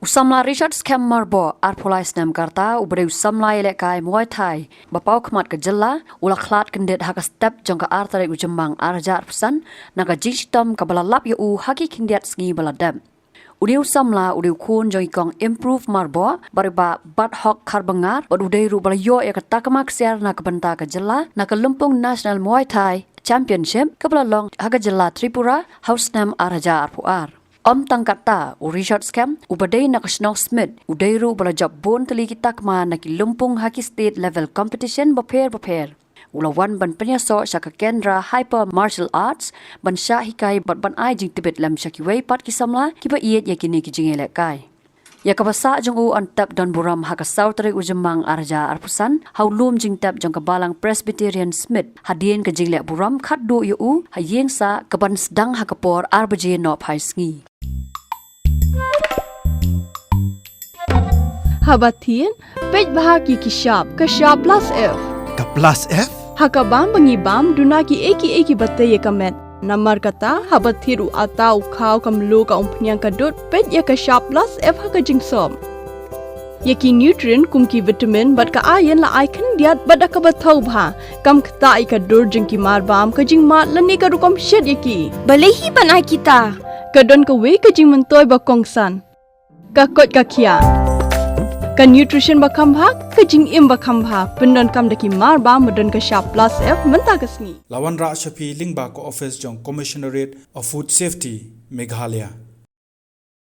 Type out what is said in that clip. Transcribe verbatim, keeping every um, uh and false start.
U samla Richard Skhem Marboh, arphew lai snem ka rta, uba dei u samla ïalehkai Muay Thai ba paw khmat ka jylla, u la khlad kyndit ha ka step jong ka ar tarik u Jymmang ar hajar arphew san, na ka jingshitom kaba la lap ïa u ha ki khyndiat sngi ba la dep. Une u samla u dei u khun jong i kong Improve Marboh bad i bah Bathok Kharbangar, bad u dei ruh ba la ïoh ïa ka takma ksiar na ka bynta ka jylla na ka Lympung National Muay Thai Championship kaba la long ha ka jylla Tripura ha u snem ar hajar arphew ar. Ym tang katta, u Richard Skhem, uba dei na ka shnong Smit, u dei ruh ba la jop bun tylli ki takma na ki lympung ha ki state level competition bapher bapher. U la wan ban pynïasoh sha ka Kendra Hyper Martial Arts ban shah hikai bad ban ai jingtbit lem sha kiwei pat ki samla kiba ïeit ïa kine ki jingïalehkai. Ïa kaba sah jong u yn tep don burom ha ka saw tarik u Jymmang ar hajar arphew san ha u lum jingtep jong ka Balang Presbyterian Smit, hadien ka jingleh burom khatduh ïa u ha ïing sah kaban sdang ha ka por ar baje nohphai sngi. Haba thied, peit bha ïa ki shap, ka shap plus F. Ka plus F? Ha ka bam ba ngi bam, duna kiei kiei kiba tei ïa ka met. Namar kata, haba thied u atta, u khaw, ka mluh, ka umphniang, ka dud, peit ïa ka shap plus F ha ka jingsop. Ïa ki nutrient kum ki vitamin bad ka iron la ai khyndiat bad da kaba thaw bha. Kam ktah ïa ka dur jong ki marbam, ka jingmad lane ka rukom shet ïa ki. Balei hi ban ai kita? Ka don kawei ka jingmyntoi ba kongsan. Ka koit ka khiah. Ka nutrition ba kham bha, ka jingim ba kham bha. Pyndonkam da ki marbam ba don ka shap plus F mynta ka sngi. La wanrah sha phi lyngba ka office jong Commissionerate of Food Safety, Meghalaya.